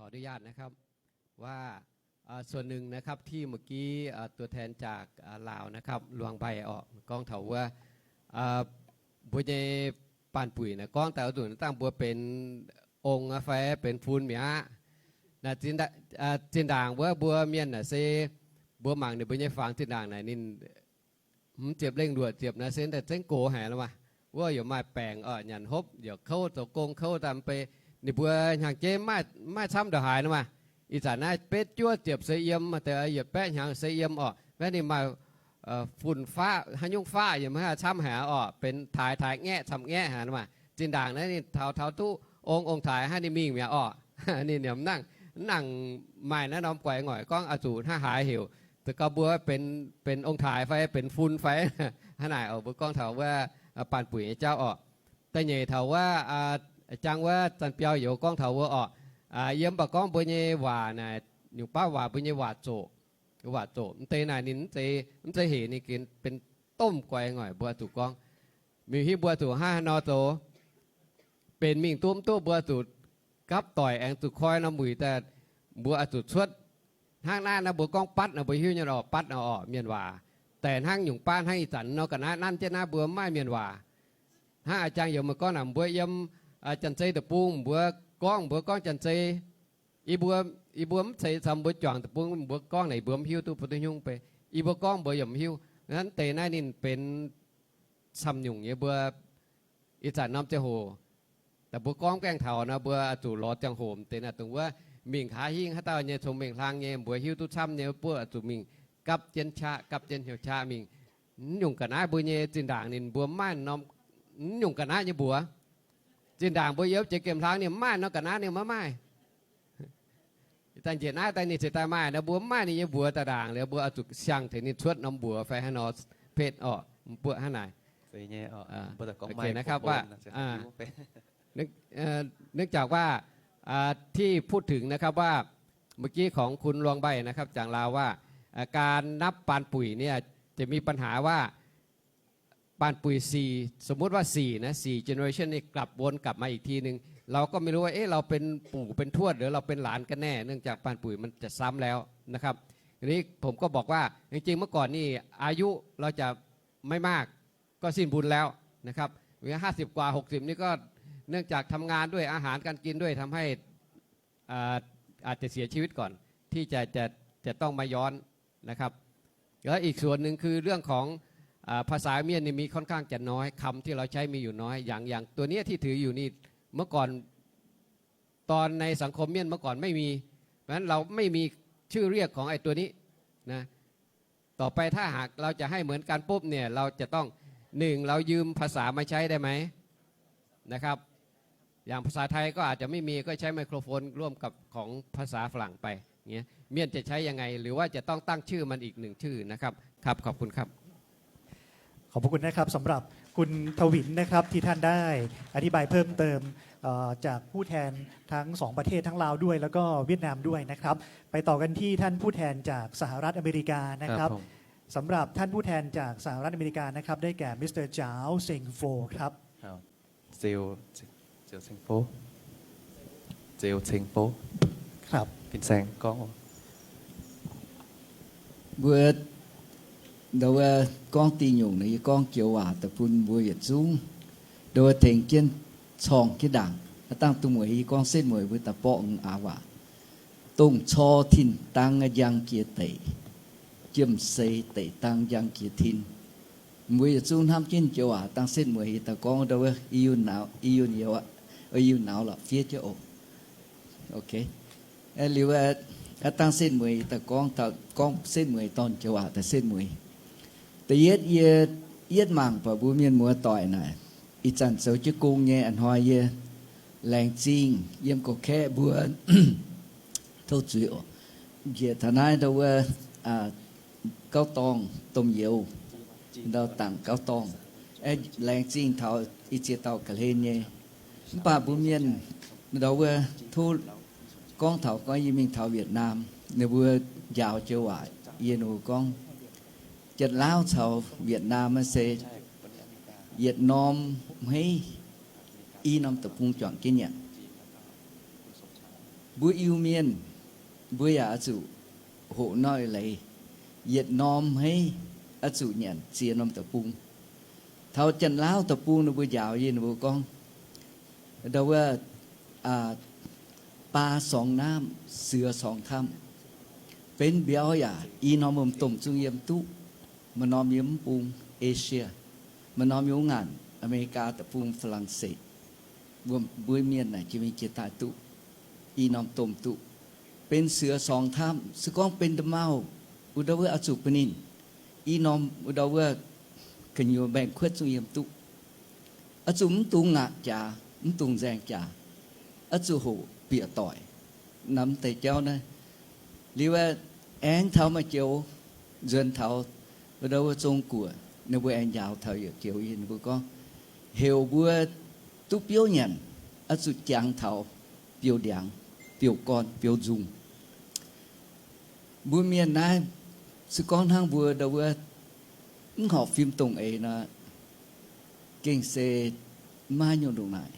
อนุญาตนะครับ ว่า เอ่อ ส่วนหนึ่งนะครับ ที่เมื่อกี้ เอ่อ ตัวแทนจาก เอ่อ ลาวนะครับ ลวงไปออก gorngv taux wuov เอ่อ mbuo nyei baanh buic naaic gorngv daaih oix zuqc dangh mbuo benx ong fai benx fun mi'aqv. Naaic zinh ndaangc wuov mbuo mienh naaic se mbuo mangc ninh mbuo nyei fangx zinh ndaangc naaic ninh hmz ziepc lengh luoqc ziepc naaic se daaih zengv gox haic lorqc maah. Wuov yaac maaih baengc oc, nyanc hopv yaac kouv, zoux gong kouv daaih mv bei. Ninh mbuo hnyangx-jeiv maiv camv ndongc haaix nor maah. Ih zanc naaiv betv juov ziepc se yiem, deix yietc baeqv hnyangx se yiem oc. Maiv ninh maaih fun-faqv haaix nyungc faqv yaac maiv haih camv haic oc, benx taaix taaix ngaeqv camv ngaeqv haic nor maah. Zinh ndaangc naaiv ninh taux taux duqv ong ong-taaix hnangv ninh mingh mi'aqv oc. Ninh yaac mv nangc, mv nangc maaih naaiv norm guaix ngoic gorngv oix zuqc hnangv haaix heuc. Za'gengh mbuo benx, benx ong-taaix fai benx fun fai hnangv naaic oc. Mbuo gorngv taux wuov baanh buic nyei jauv oc. Da'nyeic taux wuov, jang wuov Zanc Biau Youz gorngv taux wuov oc, yiem mv baac gorngv mbuo nyei waac naaic, nyungc baav waac mbuo nyei waac zoqc, waac zoqc mv deix naaic ninh mv zeiz, mv zeiz hec ninh gengh benx domh guaix ngoic mbuo zuqc gorngv. Mingh hiuv mbuo zuqc hnangv haaix nor zoux benx mingh duqv mv duqv mbuo zuqc gapv doic aengx zuqc koi norm wuic daaih mbuo oix zuqc cuotv. Hnangv naaiv naaiv mbuo gorngv batv naaic mbuo hiuv nyei oc, batv naaic oc mienh waac. Daaih hnangv nyungc baav hnangv ih zanc nor ga'naaiv nanv jienv naaiv mbuo mv maaih mienh waac. Hnangv a'jang youz meih gorngv naaic mbuo yiem Janx-Zei deic-bung mbuo gorngv, mbuo gorngv Janx-Zei, yie mbuo, yie mbuo mv zeiz caux mbuo juangc deic-bung mbuo gorngv naaic yie mbuo mv hiuv duqv mbuo duqv nyungc bei. Yie mbuo gorngv mbuo yaac mv hiuv. Hnangv deix naaiv ninh benx camv nyungc nyei mbuo ih zanc norm ziangh hoc. Daaih mbuo gorngv gaengh taux nor mbuo oix zuqc lorz ziangh hoc deix naaic dongh wuov mingh nqa'haav hingv haaix dauh nyei cong-mengh hlang nyei mbuo hiuv duqv camv nyei buov oix zuqc mingh gapv jienv qaqv, gapv jienv hnyouv qaqv mingh. Mv nyungc ga'naaiv mbuo nyei zinh ndaangc ninh mbuo mv maaih norm, mv nyungc ga'naaiv nyei mbuox. Zinh ndaangc mbuo yiem jiex gemh hlang ninh mv maaih norm ga'naaiv ninh maiv maaih. Daaih njiec naaiv daaih ninh ziouc daaih maaih nor mbuo mv maaih ninh nyei mbuox daaih ndaangc liuz mbuo oix zuqc siang tengx ninh cuotv norm mbuox fai hnangv nor betv orqc, mbuoqv hnangv naaic. นะครับว่า เอ่อ เนื่องจากว่า อ่า ที่พูดถึงนะครับว่า เมื่อกี้ของคุณลวงใบนะครับ จากลาวว่า อ่า การนับปานปุ๋ยเนี่ยจะมีปัญหาว่า ปานปุ๋ยสี่ สมมุติว่าสี่นะ สี่ generation นี่กลับวนกลับมาอีกทีหนึ่ง เราก็ไม่รู้ว่า เอ๊ะ เราเป็นปู่เป็นทวดหรือเราเป็นหลานกันแน่ เนื่องจากปานปุ๋ยมันจะซ้ำแล้วนะครับ ทีนี้ผมก็บอกว่า จริงๆ เมื่อก่อนนี่อายุเราจะไม่มาก ก็สิ้นบุญแล้วนะครับ มี ห้าสิบ กว่า หกสิบ นี่ก็เนื่องจากทำงานด้วยอาหารการกินด้วยทำให้ อ่า อาจจะเสียชีวิตก่อนที่จะ จะ จะต้องมาย้อนนะครับ แล้วอีกส่วนหนึ่งคือเรื่องของ อ่า ภาษาเมียนนี่มีค่อนข้างจะน้อย คำที่เราใช้มีอยู่น้อย อย่าง อย่างตัวเนี้ยที่ถืออยู่นี่ เมื่อก่อน ตอนในสังคมเมียนเมื่อก่อนไม่มี เพราะฉะนั้นเราไม่มีชื่อเรียกของไอ้ตัวนี้นะ ต่อไปถ้าหากเราจะให้เหมือนกันปุ๊บเนี่ย เราจะต้อง หนึ่ง เรายืมภาษามาใช้ได้ไหมนะครับ อย่างภาษาไทยก็อาจจะไม่มี ก็ใช้ไมโครโฟนร่วมกับของภาษาฝรั่งไป เงี้ย เมียนจะใช้ยังไง หรือว่าจะต้องตั้งชื่อมันอีกหนึ่งชื่อนะครับ ครับ ขอบคุณครับ ขอบพระคุณนะครับ สำหรับคุณทวินนะครับ ที่ท่านได้อธิบายเพิ่มเติม เอ่อ จากผู้แทนทั้งสองประเทศ ทั้งลาวด้วย แล้วก็เวียดนามด้วยนะครับ ไปต่อกันที่ท่านผู้แทนจากสหรัฐอเมริกานะครับ ครับผม สำหรับท่านผู้แทนจากสหรัฐอเมริกานะครับ ได้แก่ Mister Zhao Chengfo ครับ ครับ Zhao, Zhao Chengfo, Zhao Chengfo. ครับ Fin-Saeng gorngv. Mbuo ndau wuov gorngv dih nyungc naaic, yie gorngv joux waac daaih bun mbuo yietc zungv ndau wuov tengx jienv corng jienv ndaangc. Aav dangh duqv mueiz yie gorngv setv mueiz mbuo daaih borqv aav waac. Dongh cor tin dang njang jiex deic, jiem-sei deic dang njang jiex tin. Mbuo yietc zungv hnamv jienv joux waac dangh setv mueiz yie daaih gorngv ndau wuov, i yunh nauz, i yunh youz, i yunh nauz lorqc fiev jienv oc. Ok. Liuz, aav dangh setv mueiz daaih gorngv, gorngv setv mueiz dorn joux waac daaih setv mueiz. Da'yietv yie yietv mangc buatc mbuo mienh muoz doic naaic, ih zanc zoux jienv gong nyei a'hnoi yie laengz zingh yiem gorqv-kaeqv mbuo tov zuiz oc. Njiec taux naaiv ndau wuov gauv dorngh domh youz, ndau dangc gauv dorngh. Aeqv, laengz zingh taux ih ziex dauh ga'hlen nyei. Mv baac mbuo mienh ndau wuov tov gorngv taux gorngv yie mingh taux Việt Nam, ninh mbuo njaaux joux waac yie ninh mbuo gorngv, Janx-Laauv caux Việt Nam se yietc norm hmeiv i norm deic-bung juangc jienv nyanc. Mbuo Iu-Mienh, mbuo yaac oix zuqc hoqc noiv leiz, yietc norm hmeiv oix zuqc nyanc ziex norm deic-bung. Taux Janx-Lauv deic-bung ninh mbuo njaaux yie, ninh mbuo gorngv, ndau wuov, baa sorngx naamv, sux sorngx tamv. Benx mbiauz yaac i norm wuom domh zungh yiem duqv. Maaih norm yiem mv bung Asia, maaih norm yiem wuov ngaanc America deic-bung, Faa^lan^se, wuom mbuo mienh naaic jiex mingh jiex daaih duqv, i norm domh duqv. Benx sux sorngx tamv, se gorngv benx nda'maauh, wuov ndau wuov oix zuqc bun ninh i norm wuov ndau wuov gu'nyuoz mbaengx-kuotv zungh yiem duqv. Oix zuqc mv dungx ngaatc jaax, mv dungx nzaeng jaax, oix zuqc hoqc bieqc doic. Namx deix jauv naaiv, liuz aengx taux maaih joux, nzuonx taux wuov ndau wuov Zong-Guoqv, ninh mbuo aengx njaaux taux yietc joux yie, ninh mbuo gorngv, heuc mbuo duqv biouv nyanc, oix zuqc jangx taux biouv-ndiangx, biouv-gorn, biouv-nzung. Mbuo mienh naaiv, se gorngv hnangv mbuo ndau wuov mv horpc fim dongh eix nor, gengh se maiv nyungc ndongc naaic,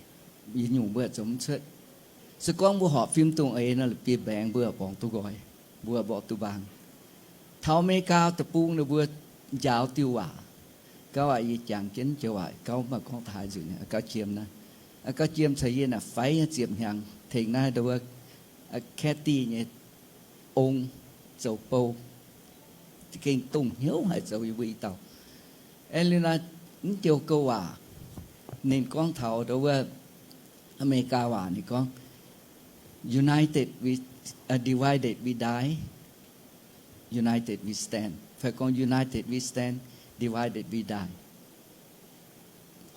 yietc nyungc mbuo zoux mv cuotv. Se gorngv mbuo horpc fim dongh eix nor, la'bieiv-mbaengx mbuo borngz duqv nqoi, mbuo borngz duqv mbaang. Taux America deic-bung ninh mbuo njaaux diuh waac, gauv aqv, yie jangx jienv joux waac gauv, mv baac gorngv da'haaix nzunc, gauv jiem naaiv, gauv jiem caux yie naaic faix nyei ziepc hnyangx tengx naaiv ndau wuov Kathy nyei ong zoux bou, gengh dongh hnyouv haic zoux yie mbuo i dauh. Aengx liuz naaiv, mv joux gouv waac, ninh gorngv taux ndau wuov America waac, ninh gorngv, United we, uh, divided we die, united we stand, fai gorngv united we stand, divided we die.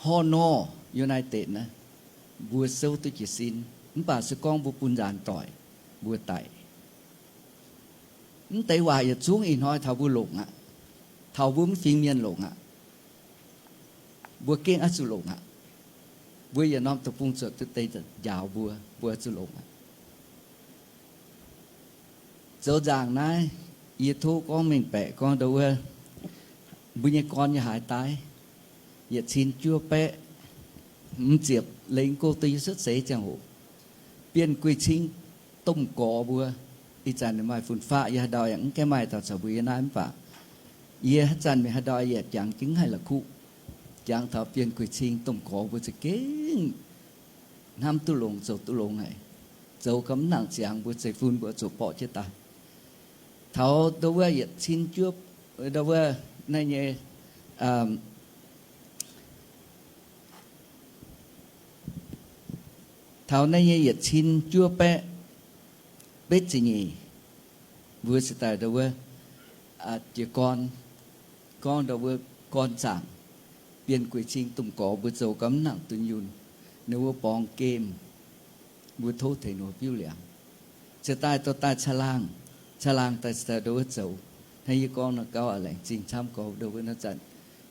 Horh nor united naaiv, mbuo souv duqv jiez sin, mv baac se gorngv mbuo bun nzaanx doic, mbuo daic. Mv deix waac yietc zungv ih hnoi taux mbuo longc aqv. Taux mbuo mv fingx mienh longc aqv. Mbuo gengh oix zuqc longc aqv. Mbuo yietc norm deic-bung zuotc duqv deix njaaux mbuo, mbuo oix zuqc longc aqv. Zoux nzaangc naaiv, yie tov gorngv mengh baeqc gorngv ndau wuov, mbuo nyei gorn nyei haaix daaih, yietc cin juov baeqv hmz ziepc, lengx go duqv yie cuotv seix ziangh hoc, Bienh Guix Cing domh gorx mbuo, ih zanc ninh maaih fun-faqv, yie haaix ndau yaac mv gaengh maaih dauh caux mbuo yiem naaiv mv baac yie haaix zanc mingh haaix ndau yaac jangx jienv haic la'kuqv, jangx taux Bienh Guix Cing domh gorx mbuo za'gengh hnamv duqv longx, zoux duqv longx haic. Zoux gau mv nangc ziangx, mbuo zeiv-fun mbuo zuqc borqv jienv daaih. Taux ndau wuov yietc cin juov, ndau wuov naaiv nyei, taux naaiv nyei yietc cin juov baeqv betv ziepc nyeic, mbuo se daaih ndau wuov jiez gorn, gorngv ndau wuov gorn zaangc, Bienh Guix Cing domh gorx mbuo zoux gau mv nangc dunh yunh, ninh mbuo borngz gemh, mbuo tov tengx ninh mbuo biuv liangx. Se daaih dorh daaih caangh laangh, caangh laangh daaih se daaih ndau wuov zoux. Hnangv yie gorngv nor gauh aqc, laengz zingh camv gorx ndau wuov naaiv zanc.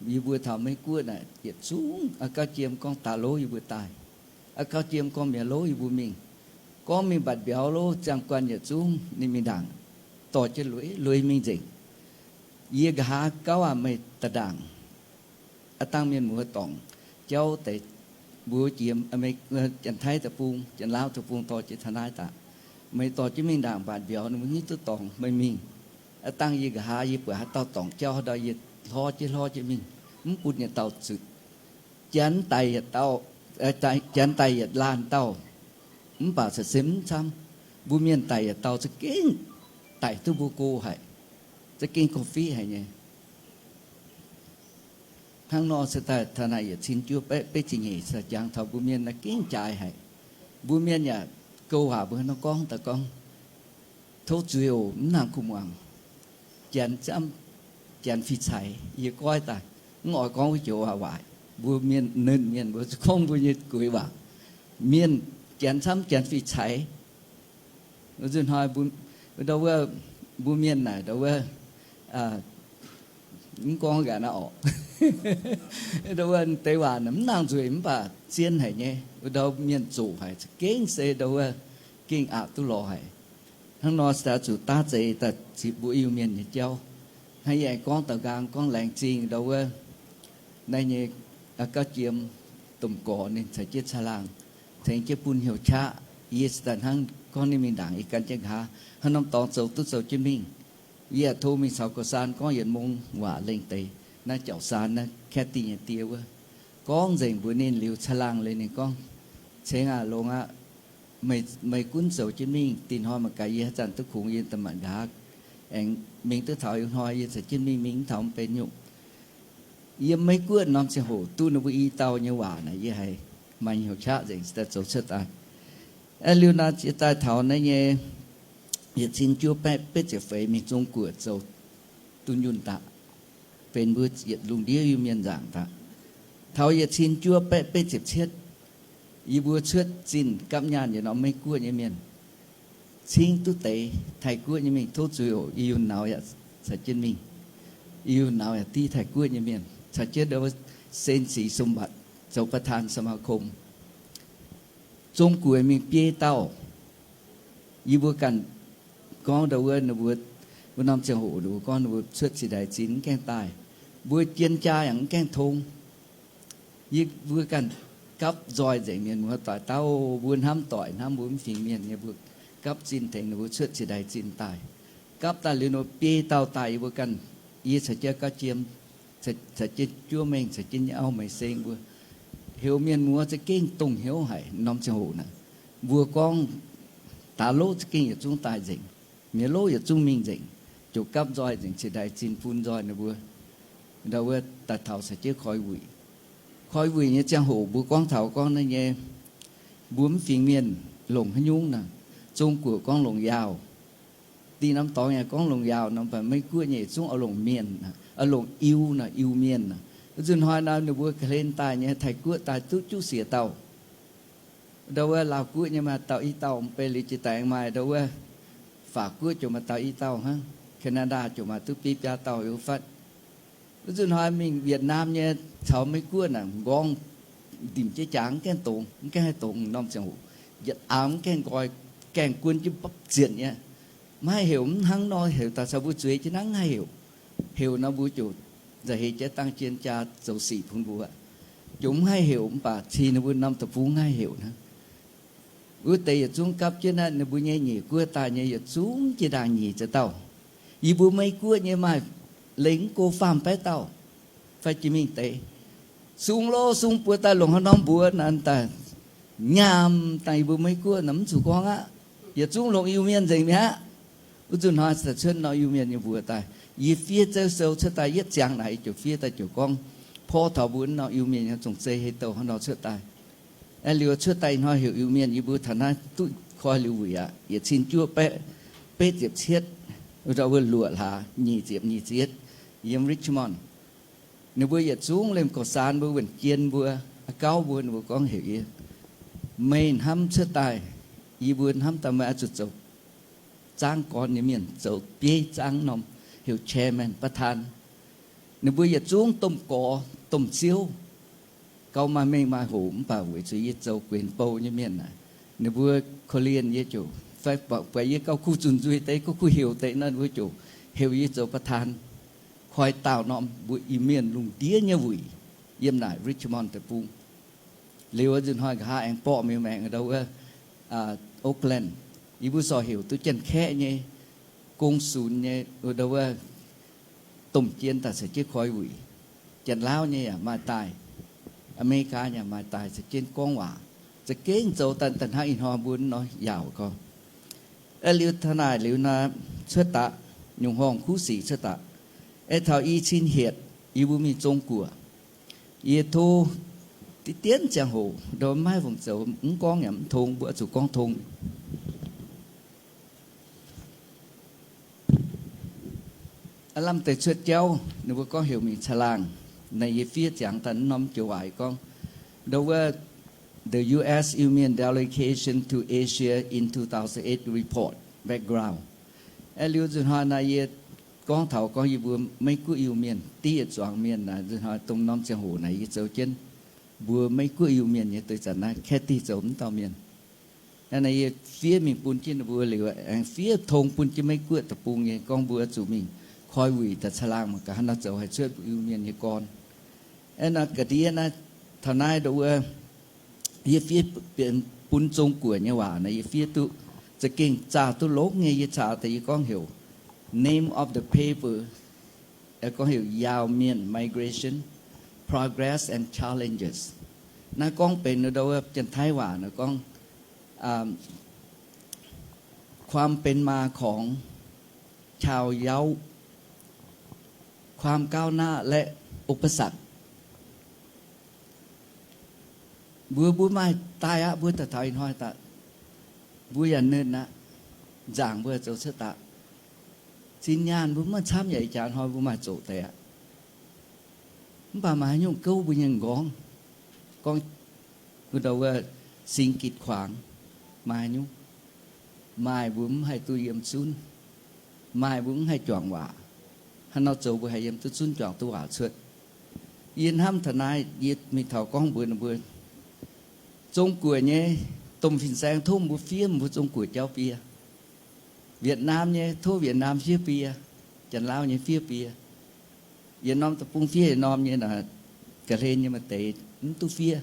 Yie mbuo taux Meiv Guoqv naaic yietc zungv a'gauv jiem gorngv daaih lov yie mbuo daaih, a'gauv jiem gorngv mi'aqv lov yie mbuo mingh. Gorngv mingh mbatc mbiauz lov, ziangh guanh yietc zungv ninh mingh ndaangc, dorh jienv lueiz lueiz mingh nzengc. Yie nqa'haav gauv aqc, meih da'ndaangc aav dangh mienh muoz dorngc jauv deix, mbuo jiex Janx-Taiv deic-bung, Janx-Laauv deic-bung dorh jienv taux naaiv daaih. Meih dorh jienv mingh ndaangc mbatc mbiauz, ninh mbuo hiuv duqv dorngx meih mingh. Aav dangh yie nqa'haav yie buatc haaix dauh dorngc jauv haaix ndau yie hlorv jienv hlorv jienv mingh, mv bun yietc dauh zuqc. Janx daic yietc dauh, Janx daic yietc laanh dauh, mv baac se mv camv. Mbuo mienh daic yietc dauh za'gengh daic duqv mbuo go haic, za'gengh gorngv-fiqv haic nyei. Hnangv nor se daaih taux naaic yietc cin juov baeqv betv ziepc nyeic se jangx taux mbuo mienh naaiv gengh jaaix haic. Mbuo mienh yaac gouv waac mbuo nor gorngv daaih gorngv, tov zuiz oc, mv nangc kuh muangx. Janx camv, Janx fih caix, yie goiv daaih mv oix gorngv wuov joux waac waaic. Mbuo mienh, ninh mienh mbuo gorngv mbuo nyei gueix waac. Mienh, Janx camv, Janx fih caix. Nzunc hnoi ndau wuov, mbuo mienh naaic ndau wuov, mv gorngv gaax naaiv orqc. Ndau wuov deix waac mv nangc nzueic mv baac zien haic nyei. Ndau mienh zoqc haic, za'gengh se ndau wuov gengh aqc duqv lorz haic. Hnangv nor se daaih zuqc daav zeix daaih zipc mbuo Iu-Mienh nyei jauv. Hnangv yie aengx gorngv daux nqaang gorngv laengz zingh ndau wuov naaiv nyei gauv jiem domh gorx ninh caux jienv caangh laangh tengx jienv bun hnyouv qaqv. Yie se daaih hnangv gorngv ninh mingh ndaangc yie gan jienv nqa'haav, haaix norm dorngx zoux duqv zoux jienv mingh. Yie yaac tov mingh caux gauh saan gorngv yietc mong waac lengh deix. Naaiv jauv saan naaiv Kathy nyei die wuov gorngv nzengc mbuox ninh liuz caangh laangh liuz ninh gorngv, Ceng aac, longx aqv. Meih gunv zoux jienv mingh. Dinh hnoi mangc gaax yie haaix zanc duqv kungx yie daaih maanc nqa'haav aengx mingh duqv taux ih hnoi yie caux jienv mingh, mingh mv taux mv benx nyungc. Yiem Meiv Guoqv norm ziangh hoc duqv ninh mbuo i dauh nyei waac naaic yie haiz maaih hnyouv qaqv nzengc, se daaih zoux cuotv daaih. Aeqv, liuz naaiv jiex daaih taux naaiv nyei yietc cin juov baeqv betv ziepc feix mingh Zong Guoqv zoux dunh yunh daaih, benx mbuo yietc lungh ndiev Iu-Mienh nzaangc daaih. Taux yietc cin juov baeqv betv ziepc cietv, yie mbuo cuotv zinh gapv nyaanh yietc norm Meiv Guoqv nyei mienh cingv duqv deix Taiv Guoqv nyei mingh. Tov zuiz oc, Iu-Yunh nauz yaac caux jienv mingh. Iu-Yunh nauz yaac div Taiv Guoqv nyei mienh caux jienv ndau wuov Sen Six Sumbatc zoux ประธานสมาคม. Zong Guoqv mingh biei dauh. Yie mbuo ganh gorngv ndau wuov ninh mbuo, wuov norm ziangh hoc ninh mbuo gorngv ninh mbuo cuotv cingx daaih zinh mv gaengh daaih. Mbuo jien jaa yaac mv gaengh tong. Yie mbuo ganh gapv nzoih nzengc mienh muoz-doic dauh, mbuo hnamv doic hnamv mbuo mv fingx mienh nyei, mbuo gapv zinh tengx ninh mbuo cuotv cingx daaih zinh daaih. Gapv daaih liuz nor biei dauh daaih yie mbuo ganh, yie caux jienv gauv jiem, caux jienv juov mengh, caux jienv nyei auv Meiv Seng mbuo, heuc mienh muoz za'gengh dongh hnyouv haic norm ziangh hoc naaic. Mbuo gorngv daaih loqv za'gengh yietc zungv daaih nzengc, mienh loqv yietc zungv mingh nzengc, ziouc gapv nzoih nzengc cingx daaih zinh bun nzoih ninh mbuo. Ndau wuov daaih taux caux jienv koi wuic. Koi wuic nyei ziangh hoc mbuo gorngv taux gorngv naaiv nyei, mbuo mv fingx mienh longc haaix nyungc naaic, Zong Guoqv gorngv longc yaauh. Dinh norm dorngx yaac gorngv longc yaauh nor, mv baac Meiv Guoqv nyei zungv oix longc mienh, oix longc Iu naaic, Iu-Mienh naaic. Wuov nzunc hnoi nor ninh mbuo ga'hlen daaih nyei Taiv Guoqv daaih duqv juqv siec dauh. Ndau wuov Laauh Guoqv nyei maaih dauh i dauh, mv bei liuz jiex daaih aengx maaih ndau wuov Faac Guoqv ziouc maaih dauh i dauh hnangv, Canada ziouc maaih duqv biei biaa dauh liuz fatv. Wuov nzunc hnoi mingh Vietnam nyei caux Meiv Guoqv naaic m'nqorngv ndimc jienv jangx mv gaengh dongz, mv gaengh haih dongz norm ziangh hoc. Yietc aamx mv gaengh nqoi, gaengh guon jienv mbapv zienc nyei. Maiv haih heuc, mv hnangv nor heuc daaih caux mbuo zueiz jienv hnangv mv haih heuc. Heuc nor mbuo ziouc nzauh heix jienv dangh jien jaa zoux sic bun mbuo. Ziouc mv haih heuc mv baac cih ninh mbuo norm deic-bung mv haih heuc hnangv. Wuov deix yietc zungv gapv jienv naaiv ninh mbuo nyei nyic guoqv daaih nyei yietc zungv jiex ndaangc nyic ziepc dauh. Yie mbuo Meiv Guoqv nyei maaih lengc mv go faam-baeqv dauh fai jiex mingh deix. Sung lov sung buoz daaih longc haaix norm mbuox naaic daaih nyaam dangh yie mbuo Meiv Guoqv naaic mv zuqc gorngv aqv. Yietc zungv longc Iu-Mienh nzengc mi'aqv. Wuov nzunc hnoi daaih cuotv norm Iu-Mienh nyei mbuox daaih. Yie fiev zouv sou cuotv daaih yietv ziangx naaic yie ziouc fiev daaih ziouc gorngv porv taux mbuo norm Iu-Mienh nyei zong-zei hei douh hnangv nor cuotv daaih. Aeqv, liuz cuotv daaih ih hnoi heuc Iu-Mienh, yie mbuo taux naaiv duqv koi liuz wuic aqv. Yietc cin juov baeqv betv ziepc cietv, ndau wuov luoqc hlaax nyic ziepc nyic ziepc yietv, yiem Richmond. Ninh mbuo yietc zungv liemh gauh-saan mbuo wuonh jien mbuo, a'gauv mbuo, ninh mbuo gorngv heuc yie, meih hnamv cuotv daaih, yie mbuo hnamv daaih meih oix zuqc zoux zaangv gorn nyei mienh, zoux bieiv zaangv norm, heuc chairman, ประธาน. Ninh mbuo yietc zungv domh gorx domh ziouv, gauh maaih mengh maaih hoc, mv baac weic zuqc yie zoux guenx bou nyei mienh naaic, ninh mbuo korv-lienh yie ziouc, fai buatc yie gauh kuh zunh nzuih deix, gauh kuh heuc deix nor, ninh mbuo ziouc heuc yie zoux ประธาน koi dauh norm mbuo Iu-Mienh lungh ndiev nyei wuic yiem naaic Richmond deic-bung. Liuz nzunc hnoi nqa'haav aengx borqv mingh maengc ndau wuov Oakland. Yie mbuo sorc heuc duqv Janx-Kaeqv nyei gong-sunx nyei ndau wuov domh jien daaih caux jienv koi wuic. Janx-Lauv nyei yaac maaih daaih, Aa^me^li^gaa nyei yaac maaih daaih caux jienv gorngv waac. Za'gengh zoux daaih daaih hnangv ih hnoi mbuo nor yaauc gorx. Aeqv, liuz taux naaic liuz nor, cuotv daaih nyungc horngh kuv sic cuotv daaih. Aeqv, taux i cin hietc yie mbuo mingh Zong-Guoqv. Yie tov diqv dienv ziangh hoc ndau maiv fungc zoux mv gorngv yaac mv tong, mbuo zuqc gorngv tong. Aav lamh deix cuotv jauv, ninh mbuo gorngv heuc mingh caangh laangh. Naaiv yie fiev ziangx daaih norm joux waac gorngv, ndau wuov The U S Iu Mien Delegation to Asia in two thousand eight Report Background. Aeqv, liuz nzunc hnoi naaiv yie gorngv taux gorngv yie mbuo Meiv Guoqv Iu Mienh div yietc zuangx mienh naaic, nzunc hnoi dongh norm ziangh hoc naaic yie zoux jienv mbuo Meiv Guoqv Iu Mienh nyei deix zanc naaiv Kathy zoux mv dauh mienh. Naaiv yie fiev mingh bun jienv ninh mbuo liuz, aengx fiev tong bun jienv Meiv Guoqv deic-bung nyei gorngv mbuo zuqc mingh koi wuic daaih caangh laangh mangc gaax hnangv naaiv zoux haih cuotv Iu Mienh nyei gorn. Aeqv, naaiv ga'ndiev naaiv, taux naaiv ndau wuov, yie fiev benx bun zong guoqv nyei waac nor yie fiev duqv za'gengh zaah duqv longx nyei. Yie caux daaih yie gorngv heuc name of the paper, gorngv heuc Yaau Mienh Migration, Progress and Challenges. Naaiv gorngv benx ndau wuov Janx-Taiv waac nor gorngv ความเป็นมาของ ชาวเย้า ความก้าวหน้าและอุปสรรค Mbuo, mbuo maaih daaih aqv, mbuo daaih taux ih hnoi daaih, mbuo yaac nernh aqv, nzaangc mbuo zoux cuotv daaih. Zinh nyaanh mbuo mv maaih camv yaac ih jaax hnoi mbuo maaih zoqc deix aqv. Mv baac maaih haaix nyungc gouv mbuo nyei m'nqorngv, gorngv wuov dauh wuov singx gitc kuangx, maaih haaix nyungc, maaih mbuo mv haih duqv yiem zunv, maaih mbuo mv haih juangc waac. Haaix nor zoux mbuo haih yiem duqv zunv juangc duqv waac cuotv? Yie hnamv taux naaiv, yie mingh taux gorngv mbuox ninh mbuo, zong guoqv nyei domh fin-saeng tov mbuo fiev mbuo zong guoqv jauv biei. Vietnam nyei tov Vietnam fiev biei, Janx-Lauv nyei fiev biei. Yietc norm deic-bung fiev yietc norm nyei, ga'hlen nyei maaih deix mv duqv fiev.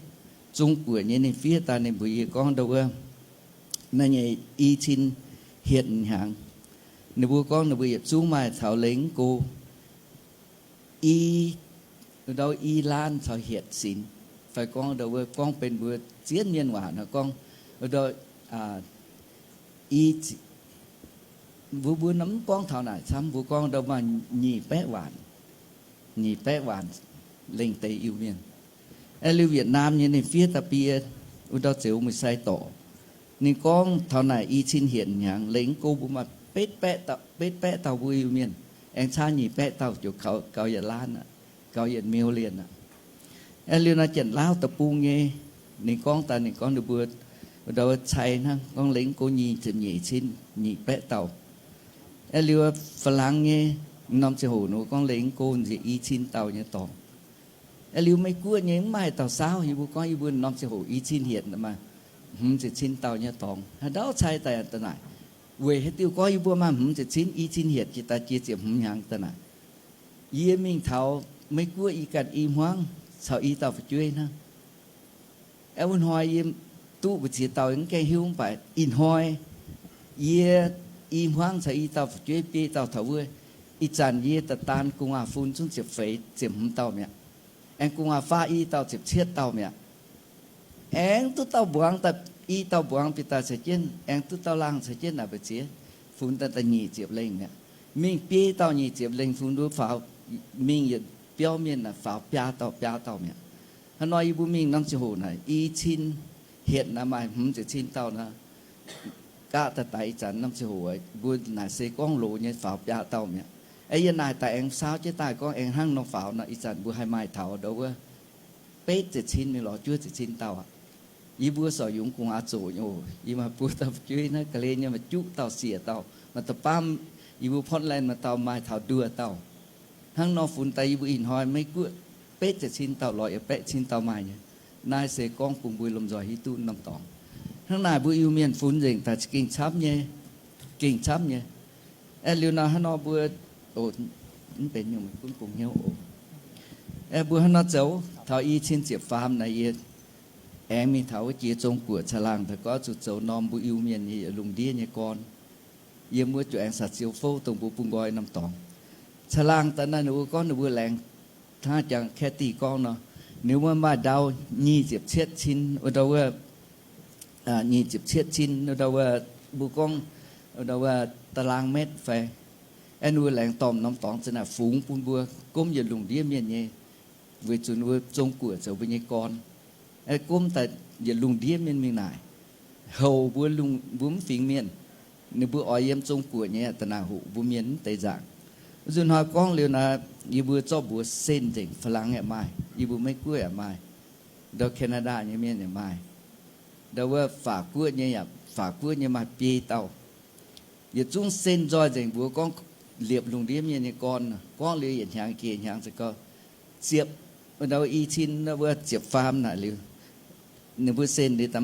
Zong guoqv nyei ninh fiev daaih ninh mbuox yie gorngv ndau wuov, naaiv nyei i cin hietc hnyangx, ninh mbuo gorngv ninh mbuo yietc zungv maaih taux lengh mv go i, ndau i laan caux hietc sinx, fai gorngv ndau wuov gorngv benx mbuo zien mienh waac nor gorngv, ndau, i, mbuo, mbuo mv gorngv taux naaic camv, mbuo gorngv ndau maaih nyic baeqv waanc, nyic baeqv waanc lengh deix Iu-Mienh. Aeqv, liuz Vietnam nyei ninh fiev daaih biei, wuov ndau Zeux Muic Sai dorc, ninh gorngv taux naaic i cin hietc hnyangx lengh mv go mbuo maaih betv baeqv dauh, betv baeqv dauh mbuo Iu-Mienh, aengx caa nyic baeqv dauh ziouc gaux, gaux yietc laanv aqv, gaux yietc million aqv. Aeqv, liuz naaiv Janx-Lauv deic-bung nyei, ninh gorngv daaih ninh gorngv ninh mbuo, wuov ndau cai hnangv gorngv lengh mv go nyic ziepc nyeic cin nyic baeqv dauh. Aeqv, liuz Faa^lang nyei, norm ziangh hoc ninh mbuo gorngv lengh mv go nziex i cin dauh nyei dorngx. Aeqv, liuz Meiv Guoqv nyei mv maaih dauh saauv, yie mbuo gorngv yie mbuo norm ziangh hoc i cin hietc maaih hmz ziepc cin dauh nyei dorngx. Haaix ndau cai daaih da'naaic, weic haaix diuc gorngv yie mbuo maaih hmz ziepc cin, i cin hietc jiex daaih jiex ziepc hmz hnyangx da'naaic. Yie mingh taux Meiv Guoqv i ganh i hmuangv caux i dauh fu'jueiv hnangv. Aeqv, wuov hnoi yie duqv mbu'ziex dauh mv gaengh hiuv, mv baac ih hnoi yie i hmuangv caux i dauh fu'jueiv biei dauh taux wuov, ih zanc yie daaih daan gu'nguaaz-fun zungv ziepc feix ziepc hmz dauh mi'aqv. Aengx gu'nguaaz-faqv i dauh ziepc cietv dauh mi'aqv. Aengx duqv dauh mbuangz daaih, i dauh mbuangz bieqc daaih caux jienv, aengx duqv dauh laangh caux jienv naaic mbu'ziex, funx daaih da'nyeic ziepc lengh mi'aqv. Mingh biei dauh nyic ziepc lengh funx wuov faaux, mingh yietc biauv mienh naaic faaux biaa dauh biaa dauh mi'aqv. Hnangv nor yie mbuo mingh norm ziangh hoc naaic i cin hietc naaic maaih hmz ziepc cin dauh nor, gaqv daaih daix ih zanc norm ziangh hoc mbuo naaic se gorngv loz nyei faaux biaa dauh mi'aqv. Aeqv, yie naaic daaih aengx saauv jienv daaih gorngv aengx hnangv nor faaux nor, ih zanc mbuo haih maaih taux ndau wuov betv ziepc cin mingh lorz juov ziepc cin dauh aqv. Yie mbuo sorc yungz gu'nguaaz zoqc nyei oc. Yie maaih buo dauh fu'jueiv naaiv ga'hlen nyei maaih juqv dauh siec dauh, maaih da'faam, yie mbuo Portland maaih dauh, maaih taux nduoh dauh. Hnangv nor funx daaih yie mbuo ih hnoi Meiv Guoqv betv ziepc cin dauh lorz yietc baeqv cin dauh maaih nyei. Naaiv se gorngv bun mbuo lomh nzoih hiuv duqv norm dorngx. Hnangv naaic mbuo Iu-Mienh funx nzengc daaih za'gengh camv nyei, gengh camv nyei. Aeqv, liuz nor hnangv nor mbuo, o, mv benx nyungc, gunv bungx hnyouv oc. Aeqv, mbuo hnangv nor zoux taux i cin ziepc faam naaic yie aengx mingh taux wuov jiex Zong-Guoqv caangh laangh daaih gorngv zuqc zoux norm mbuo Iu-Mienh nyei yietc lungh ndiev nyei gorn. Yiem wuov ziouc aengx saa ziouv fouv dongh mbuo bun nqoi norm dorngx. Caangh laangh daaih naaiv ninh mbuo gorngv ninh mbuo laengz hnangv jangx Kathy gorngv nor, ninh mbuo maaih ndau nyic ziepc cietv cin, wuov ndau wuov, nyic ziepc cietv cin, wuov ndau wuov, mbuo gorngv, wuov ndau wuov, ตารางเมตร fai. Aeqv, ninh mbuo laengz dorh norm dorngx za'naaic fungx bun mbuo gomv yietc lungh ndiev mienh nyei, weic zuqc ninh mbuo Zong-Guoqv zoux mbuo nyei gorn. Aeqv, gomv daaih yietc lungh ndiev mienh mingh naaic, houc mbuo lungh, mbuo mv fingx mienh, ninh mbuo oix yiem Zong-Guoqv nyei da'naaic hoqc mbuo mienh mv deix nzaangc. Wuov nzunc hnoi gorngv liuz naaic, yie mbuo zorqv mbuox sen nzengc, Faa^lang yaac maaih, yie mbuo Meiv Guoqv yaac maaih, ndau Canada nyei mienh yaac maaih, ndau wuov Faac Guoqv nyei yaac, Faac Guoqv nyei maaih biei dauh. Yietc zungv sen nzoih nzengc mbuox gorngv liepc lungh ndiev mienh nyei gorn, gorngv liuz yietc hnyangx geh hnyangx za'gengh ziepc, ndau i cin wuov ziepc faam naaic liuz, ninh mbuo sen liuz,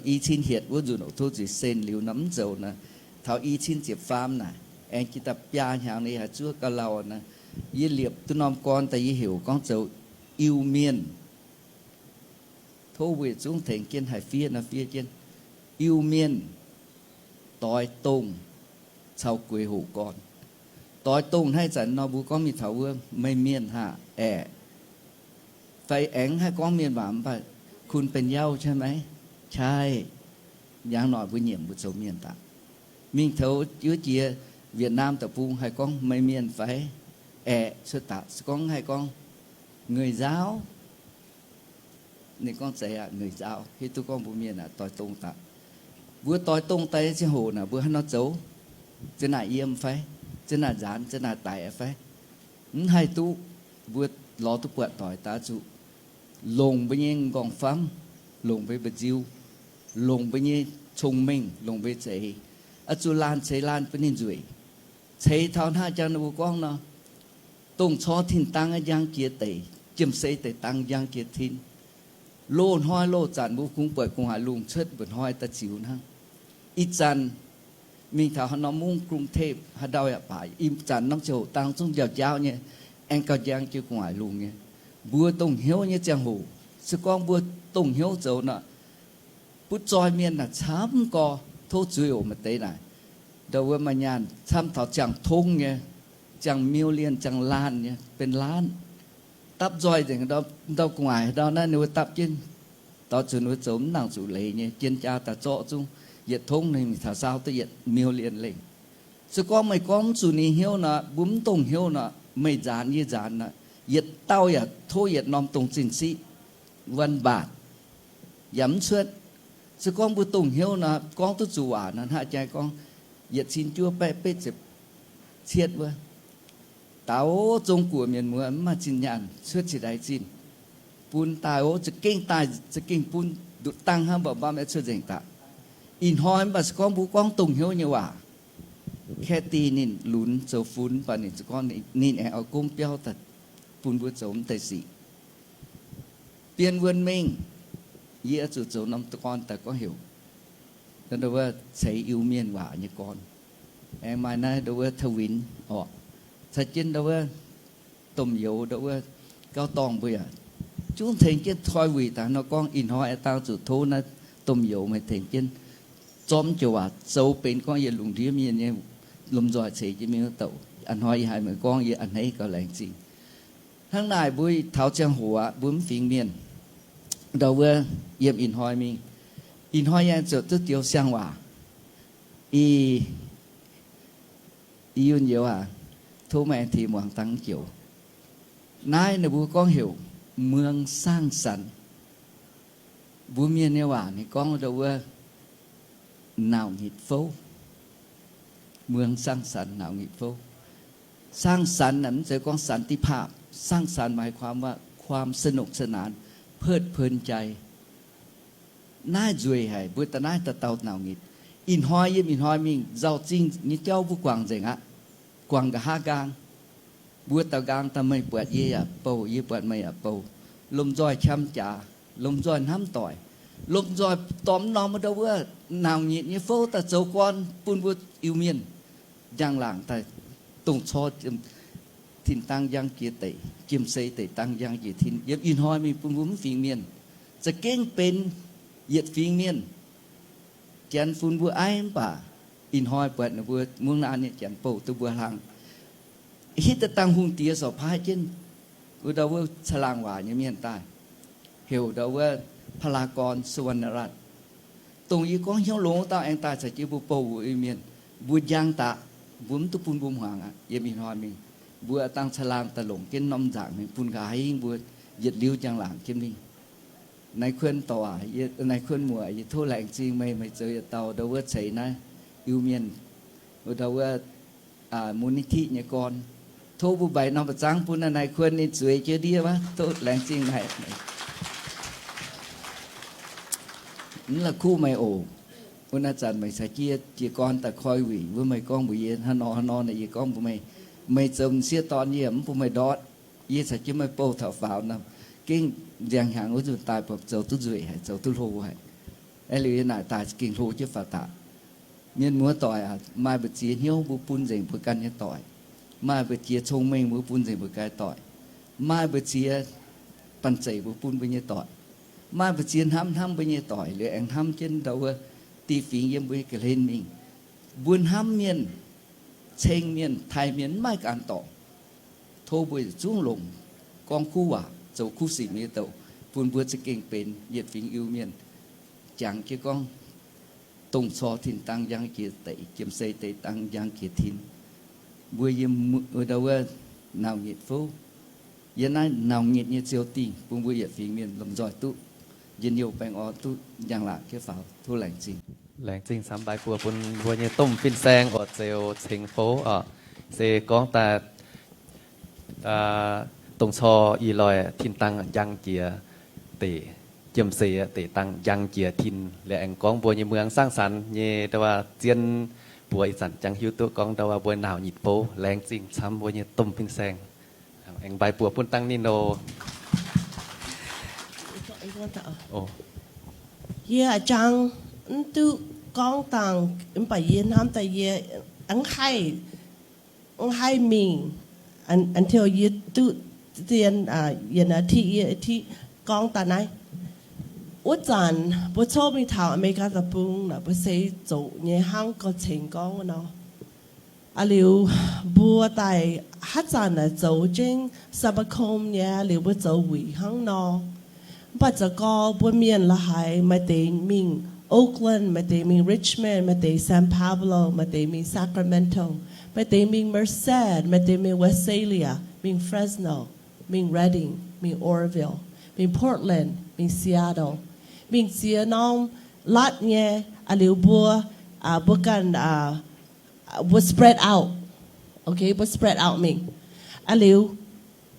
i cin hietc wuov nzunc oc, tov zuiz sen liuz nor mv zoux naaic, taux i cin ziepc faam naaic aengx jiex daaih biaa hnyangx ni haaix zuov gauh lauh naaic, yie liepc duqv norm gorn daaih yie heuc gorngv zoux Iu-Mienh. Tov mbuo yietc zungv tengx jienv haih fiev nor fiev jienv. Iu-Mienh doix dongh caux gueix hoqc gorn. Doix dongh naaiv zanc nor mbuo gorngv mingh taux wuov, meih mienh haah, aeqv, fai aengx haih gorngv mienh waac mv baac คุณเป็นเหย้าใช่ไหม? Qai, njang noic mbuo nyiemc mbuo zoux mienh daaih. Mingh taux wuov jiex Việt Nam deic-bung haih gorngv meih mienh fai aeqv, cuotv daaih se gorngv haih gorngv người Dao. Ninh gorngv zeiz aqv, người Dao, hiuv duqv gorngv mbuo mienh aqv, doix dongh daaih. Mbuo doix dongh daaih ziangh hoc naaic mbuo haaix nor zoux? Ziex naaic yiem fai? Ziex naaic nzaanx, ziex naaic daic fai? Mv haih duqv. Mbuo lorz duqv buatc doic daaih zuqc longc mbuo nyei m'nqorngv-famv, longc mbuo nyei mba'nziu, longc mbuo nyei cong-mengh, longc mbuo nyei za'eix, oix zuqc laanh ceix laanh bun ninh nzueic. Ceix taux hnangv jang ninh mbuo gorngv nor, dongh cor tin-dangh njang jiex deic, jiem-sei deic-dangh njang jiex tin. Loz-hnoi loz-zanc mbuo kungx buatc gu'nguaaic lungh cuotv mba'hnoi daaih ziux hnangv. Ih zanc mingh taux haaix norm mungv กรุงเทพ haaix ndau yaac baac, ih zanc norm ziangh hoc dangh zungv njaaux njaaux nyei, aengx gauh njang jiex gu'nguaaic lungh nyei. Mbuo dongh hnyouv nyei ziangh hoc, se gorngv mbuo dongh hnyouv zoux nor, butv zoih mienh naaic camv gorx, tov zuiz oc maaih deix naaic. Ndau wuov maaih nyaanh camv taux ziangh tong nyei, ziangh million, ziangh laanh nyei, benx laanh. Dapv nzoih nzengc, ndau gu'nguaaic ndau naaiv ninh mbuo dapv jienv, dorh zuqc ninh mbuo zoux mv nangc zuqc leiz nyei, jien jaa daaih zorqv zungv yietc tongv ninh mingh taux saau duqv yietc million lengh. Se gorngv meih gorngv mv zuqc ninh hnyouv nor, mbuo mv dongh hnyouv nor, meih nzaanx yie nzaanx nor, yietc dauh yaac tov yietc norm dongh zinh siqv, văn bản, yaac mv cuotv. Se gorngv mbuo dongh hnyouv nor, gorngv duqv zuqc waac nor, hnangv jang gorngv yietc cin juov baeqv betv ziepc cietv wuov, daaux zong guoqv mienh muoz mv maaih zinh nyaanh cuotv cingx daaih zinh, bun daaih oc, za'gengh daaih za'gengh bun, nduqc dangh hnangv mba'mba'mv cuotv nzengc daaih. Ih hnoi mv baac se gorngv mbuo gorngv dongh hnyouv nyei waac, Kathy ninh lunx zoux fun mv baac ninh gorngv ninh aengx oix gomv biauv daaih bun mbuo zoux mv deix sic. Bienh wuonh mengh, yie oix zuqc zoux norm gorn daaih gorngv heuc ndau wuov ceix Iu-Mienh waac nyei gorn. Aengx maaih naaiv ndau wuov Tauvinx orqc, caux jienv ndau wuov domh youz ndau wuov Gauv Dorngh mbuo yaac zungv tengx jienv toi wuic daaih nor gorngv. Ih hnoi aengx dangh zuqc tov naaiv domh youz meih tengx jienv zorqv joux waac zoux benx gorngv yietc lungh ndiev mienh nyei lomh nzoih ceix jienv mingh wuov douc. A'hnoi yie haiz meih gorngv yie a'hneiv gauh laengz zingh. Hnangv naaic mbuo taux ziangh hoc aqv, mbuo mv fingx mienh ndau wuov yiem ih hnoi mingh. Ih hnoi yie ziouc duqv dioux siang-waac. Ih, Ih Yunh Youz aac, tov meih aengx tengx muangx dangh joux. Naaiv ninh mbuo gorngv heuc เมืองสร้างสรรค์. Mbuo mienh nyei waac ninh gorngv ndau wuov naauc nyitc fouv. เมืองสร้างสรรค์ naauc nyitc fouv. สร้างสรรค์ naaic mv zeiz gorngv สันติภาพ สร้างสรรค์ หมายความว่า ความสนุกสนาน เพลิดเพลินใจ. Naaiv nzueic haic, mbuo da'naaiv dauh dauh naauc nyitc. Ih hnoi yiem ih hnoi mingh nzauh zingh nyei jauv mbuo guangc nzengc aqv. Guangc nqa'haav nqaang. Mbuo daaux nqaang daaih meih buatc yie yaac bouh, yie buatc meih yaac bouh. Lomh nzoih qam jaax, lomh nzoih hnamv doic, lomh nzoih dorh norm ndau wuov naauc nyitc nyei fouv daaih zoux gorn bun mbuo Iu-Mienh njang-laangc daaih dongh cor tin-dangh njang jiex deic, jiem-sei deic-dangh njang jiex tin. Yiem ih hnoi mingh bun mbuo mv fingx mienh za'gengh benx yietc fingx mienh. Janx fun mbuo aiv mv baac ih hnoi buatc ninh mbuo mungv naanv nyei janx bouh duqv mbuo hlang. Hitv daaih dangh hungh diex sorc paaiv jienv wuov ndau wuov caangh laangh waac nyei mienh daaih, heuc ndau wuov พลากร สุวรรณรัตน์. Dongh yie gorngv hnyouv longx wuov dauh aengx daaih caux jienv mbuo bouh wuov Iu-Mienh, mbuo njang daqc, mbuo mv duqv bun mbuo hmuangx aqv. Yiem ih hnoi mingh mbuo dangh caangh laangh daaih longc jienv norm nzaangc mingh bun nqa'haav hingv mbuo yietc liuz njang-laangc jienv mingh. Naaiv Kuonx dorc aac, Naaiv Kuonx muoc, yie tov laengz zingh meih, meih zoux yietc dauh ndau wuov ceix naaiv Iu-Mienh wuov ndau wuov มูลนิธิ nyei gorn. Tov mbuo mbaix norm ba'zangv bun Naaiv Kuonx ninh zueiz jienv ndiev wuov. Tov laengz zingh meih. Mv la'kuqv meih oc. Wuov naaiv zanc meih caux jienv jiez gorn daaih koi wuic wuov, meih gorngv mbuox yie hnangv nor hnangv nor, yie gorngv mbuox meih, meih zoux m'sieqv dorn yie mv bun meih ndortv. Yie caux jienv meih bouh taux faaux nor, gengh nziangh hnyangx wuov nzunc daaih buatc zoux duqv nzueic haic, zoux duqv hlo haic. Aeqv, liuz yie naaic daaih gengh hlo jienv faaux daaih. Mienh muoz doic aac, maaih mbu'ziex hnyouv mbuo bun nzengc mbuo ganh nyei doic. Maaih mbu'ziex cong-mengh mbuo bun nzengc mbuo ganh doic. Maaih mbu'ziex banh zeic mbuo bun mbuo nyei doic. Maaih mbu'ziex hnamv hnamv mbuo nyei doic liuz aengx hnamv jienv ndau wuov diuh fingx yiem mbuo nyei ga'hlen mingh. Mbuo hnamv mienh, ceng mienh, taaih mienh mv maaih ganh dorngc. Tov mbuo yietc zungv longc gorngv kuv waac, zoux kuv sic nyei douc, bun mbuo za'gengh benx yietc fingx Iu-Mienh. Jangx jienv gorngv, dongh cor tin dang njang jiex deic, jiem-sei deic dang njang jiex tin. Mbuo yiem wuov dauh wuov nauc nyitc fouv, yiem naaiv nauc nyitc nyei ziou dingh bun mbuo yietc fingx mienh lomh nzoih duqv njien-youh baengh orn duqv njang-laangc jienv faaux. Tov laengz zingh. Laengz zingh camv, mbaix buoz bun mbuo nyei domh fin-saeng oc, Zeux Ceng Fouv oc. Se gorngv daaih dongh cor ih loih tin dang njang jiex deic, jiem-sei deic dang njang jiex tin liuz, aengx gorngv mbuo nyei muangx สร้างสรรค์ nyei ndau wuov zien buoz, ih zanc jangx hiuv duqv gorngv ndau wuov mbuo nauc nyitc fouv. Laengz zingh camv mbuo nyei domh fin-saeng. Aengx mbaix buoz bun dangh ninh oc. Yie jangx mv duqv gorngv dangh, mv baac yie hnamv daaih yie mv haih, mv haih mingh until yie duqv zien, yietc naaiv tiqv yie tiqv gorngv daaih naaiv. Wuov zanc mbuo coqv mingh taux America Deic-Bung naaic, mbuo se zoqc nyei hnangv gorx-cengx gorngv wuov nor. Aa liuz, mbuo daaih haaix zanc naaic zoux jienv สมาคม nyei, liuz mbuo zoux wuic hnangv nor. Mv baac zoux gorx mbuo mienh la'haaix maaih deix mingh Oakland, maaih deix mingh Richmond, maaih deix San Pablo, maaih deix mingh Sacramento, maaih deix mingh Merced, maaih deix mingh Visalia, mingh Fresno, mingh Redding, mingh Oroville, mingh Portland, mingh Seattle, mingh ziex norm ລັດ nyei. Aa liuz mbuo, mbuo ganh, mbuo spread out, okay, mbuo spread out mingh. Aa liuz,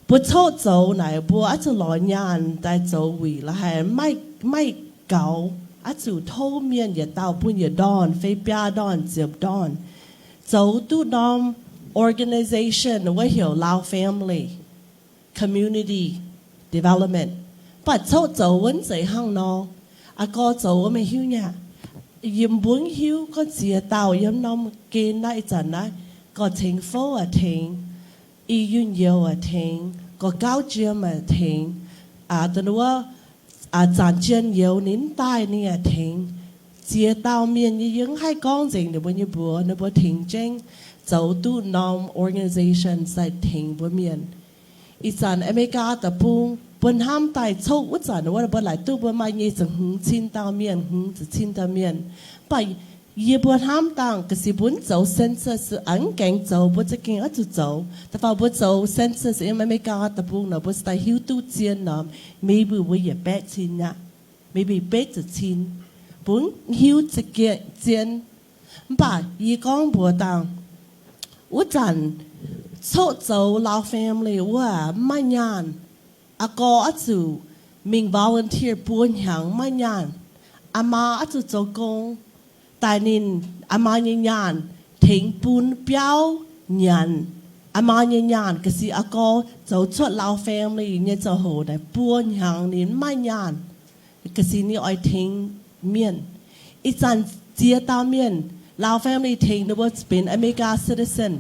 mbuo coqv zoux naaic, mbuo oix zuqc lorz nyaanh daaih zoux wuic la'haaix, maaih, maaih gaux oix zuqc tov mienh yietc dauh bun yietc ndorn fai biaa ndorn ziepc ndorn zoux duqv norm organization wuov heuc Lao Family Community Development. Mv baac coqv zoux wuov zeiz hnangv nor, aa gorx zoux wuov meih hiuv nyei aqv. Yie mbuo mv hiuv gorngv ziex dauh yiem norm gen naaiv, ih zanc naaiv gorx-cengx fouv aac tengx, i yunh youz aac tengx, gorx-gauv jiem aac tengx, dongh wuov zanc jien youz ninh mv daaih ninh aac tengx. Ziex dauh mienh nyei yie mv haih gorngv nzengc ninh mbuo nyei mbuox, ninh mbuo tengx jengv zoux duqv norm organization sai tengx mbuo mienh. Ih zanc America Deic-Bung mbuo hnamv daaih coqv wuov zanc wuov mbuo laaic duqv mbuo maaih nyei ziepc hmz cin dauh mienh, hmz ziepc cin dauh mienh. Mv baac yie mbuo hnamv dangh ga'sie mbuo mv zoux census, mv gaengh zoux, mbuo za'gengh oix zuqc zoux. Da'faanh mbuo zoux census yiem America Deic-Bung nor, mbuo daaih hiuv duqv zien norm, maybe mbuo yietc baeqv cin aqv, maybe betv ziepc cin, mbuo mv hiuv za'gengh zien. Mv baac yie gorngv mbuox dangh, wuov zanc coqv zoux Lao Family wuov mv maaih nyaanh. Aa gorx oix zuqc mingh volunteer buo hnyangx mv maaih nyaanh. Aa maa oix zuqc zoux gong daaih ninh, aa maa nyei nyaanh tengx bun biauv nyanc. Aa maa nyei nyaanh ga'sie aa gorx zoux cuotv Lao Family nyei zoux hoc naaic buo hnyangx ninh mv maaih nyaanh. Ga'sie ninh oix tengx mienh. Ih zanc ziex dauh mienh Lao Family tengx ninh mbuo benx America citizen,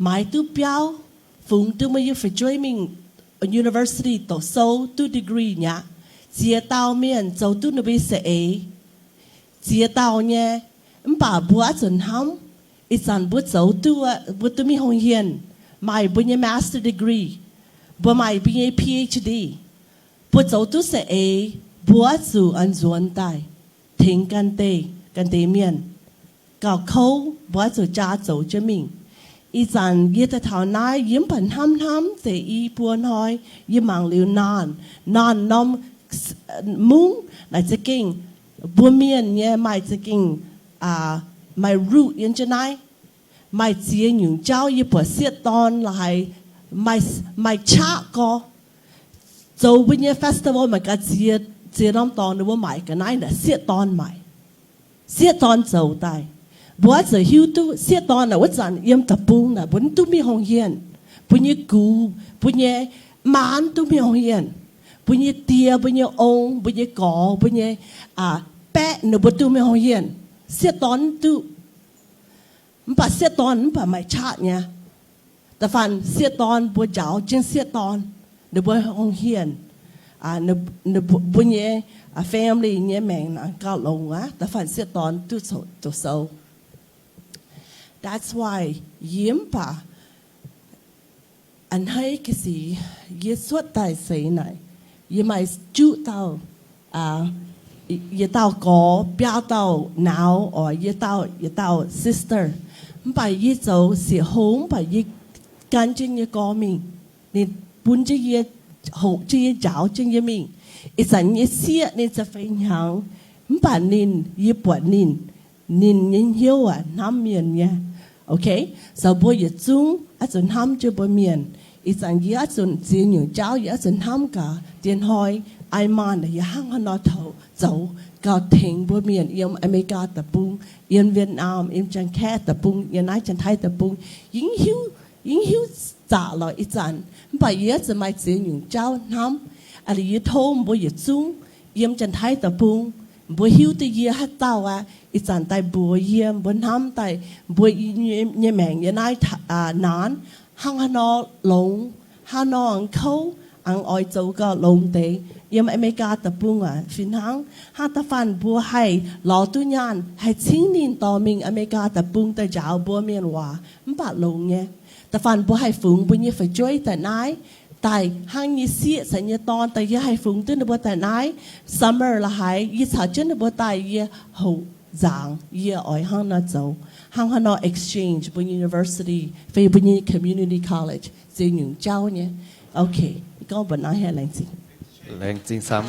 maaiz duqv biauv, fungx duqv mbuo nyei fu'jueiv mingh university doqc sou duqv degree mi'aqv. Ziex dauh mienh zoux duqv ninh mbuo nyei saeng-eix. Ziex dauh nyei, mv baac mbuo oix zuqc hnamv, ih zanc mbuo zoux duqv, mbuo duqv mingh hungh hienh, maaih mbuo nyei master degree, mbuo maaih mbuo nyei P H D, mbuo zoux duqv saeng-eix, mbuo oix zuqc an nzuonx daaih tengx ganh deix, ganh deix mienh. Gauh kouv, mbuo oix zuqc jaa zoux jienv mingh. Ih zanc yie daaih taux naaiv, yie mv baac hnamv hnamv deix i buo hnoi, yie mangc liuz naanh, naanh norm mungv naaic za'gengh, mbuo mienh nyei maaih za'gengh, maaih root yiem jienv naaiv. Maaih ziex nyungc jauv yie buatc sieqv dorn la'haaix maaih qaqv gorx. Zoux mbuo nyei festival maaih gaax ziex, ziex norm dorngx ninh mbuo maaic ga'naaiv naaic sieqv dorn maaic. Sieqv dorn zoux daaih. Mbuo oix zuqc hiuv duqv sieqv dorn naaic wuov zanc yiem deic-bung naaic mbuo mv duqv mingh hungh hienh. Mbuo nyei gux, mbuo nyei maa mv duqv mingh hungh hienh. Mbuo nyei die, mbuo nyei ong, mbuo nyei gorx, mbuo nyei baeqv ninh mbuo duqv mingh hungh hienh. Sieqv dorn mv duqv. Mv baac sieqv dorn mv baac maaih qaqv nyei. Da'faanh sieqv dorn mbuo njaaux jienv sieqv dorn, ninh mbuo hungh hienh. mbuo nyei family nyei maengc gauh longx aqv. Da'faanh sieqv dorn duqv zoux sou. That's why yie mv baac a'hneiv ga'sic yie cuotv daaih seix naaic, yie maaih juqv dauh, yietc dauh gorx, biaa dauh nauz, oc, yietc dauh, yietc dauh sister. Mv baac yie zoux sieqv-hong, mv baac yie gan jienv yie nyei gorx mingh. Ninh bun jienv yie, hoqc jienv yie, njaaux jienv yie mingh. Ih zanc nyei sieqv ninh za'feix hnyangx, mv baac ninh, yie buatc ninh, ninh nyei hnyouv aac hnamv mienh nyei. Okay? So mbuo yietc zungv oix zuqc hnamv jienv mbuo mienh. Ih zanc yie oix zuqc ziex nyungc jauv, yie oix zuqc hnamv gaax diex hnoi, ai maanh yie hnangv haaix nor zoux gauh tengx mbuo mienh yiem Aa^me^li^gaa Deic-Bung, yiem Vietnam, yiem Janx-Kaeqv Deic-Bung, yiem naaiv Janx-Taiv Deic-Bung. Yie hiuv, yie hiuv zaqc lorqc ih zanc, mv baac yie oix zuqc maaih ziex nyungc jauv hnamv. Aa, liuz yie tov mbuo yietc zungv yiem Janx-Taiv Deic-Bung, mbuo hiuv duqv yie haaix dauh aqv, ih zanc daaih mbuox yie, mbuo hnamv daaih mbuo nyei maengc yiem naaiv naanc, hnangv haaix nor longx, haaix nor aengx kouv, aengx oix zoux gauh longx deix. Yiem Aa^me^li^gaa Deic-Bung aac fih hnangv. Hnangv da'faanh mbuo haih lorz duqv nyaanh, haih cingv ninh dorh mingh Aa^me^li^gaa Deic-Bung daaih njaaux mbuo mienh waac, mv baac longx nyei. Da'faanh mbuo haih fungx mbuo nyei fu'jueiv daaih naaiv, daaih hnangv nyei sieqv caux nyei dorn daaih, yie haih fungx duqv ninh mbuo daaih naaiv. Summer la'haaix yie caux jienv ninh mbuo daaih, yie hoqc nzaangc yie oix hnangv nor zoux, hnangv haaix nor exchange mbuo university fai mbuo nyei community college, ziex nyungc jauv nyei. Okay, gorngv mbuo naaiv haic, laengz zingh. Laengz zingh camv,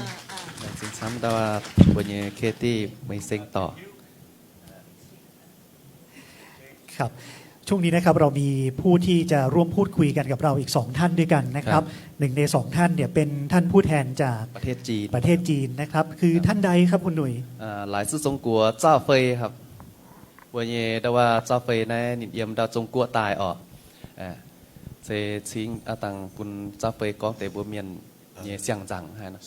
laengz zingh camv dauh mbuo nyei Katie Mei Seng dorc. ครับ ช่วงนี้นะครับเรามีผู้ที่จะร่วมพูดคุยกันกับเราอีกสองท่านด้วยกันนะครับ ครับ หนึ่งในสองท่านเนี่ยเป็นท่านผู้แทนจาก ประเทศจีน ประเทศจีนนะครับ คือ ครับ ท่านใดครับคุณหนุ่ย เอ่อ 来自中国赵飞ครับ Mbuo nyei ndau wuov Zauv Fei naaiv ninh yiem ndau Zong Guoqv daaih orqc. Se cingv aqv dangh bun Zauv Fei gorngv deix mbuo mienh nyei siang-nzangc haaix nor.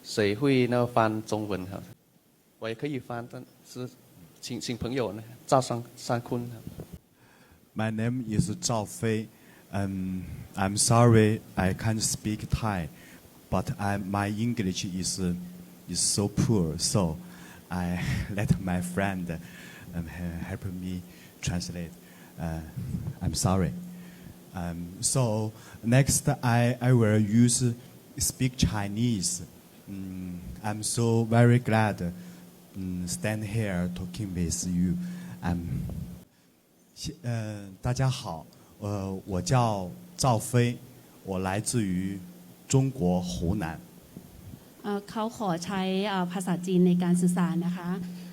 谁会那个翻中文好？我也可以翻，但是请，请朋友呢，赵尚，尚坤。My name is Zhao Fei. Um, I'm sorry I can't speak Thai, but I, my English is, is so poor, so I let my friend, um, he-, help me translate. Uh, I'm sorry. Um, so next I, I will use speak Chinese. Mm, I'm so very glad, mm, stand here talking with you. I'm 呃，大家好，呃，我叫赵飞，我来自于中国湖南。 เอ่อ เขาขอใช้ เอ่อ ภาษาจีนในการสื่อสารนะคะ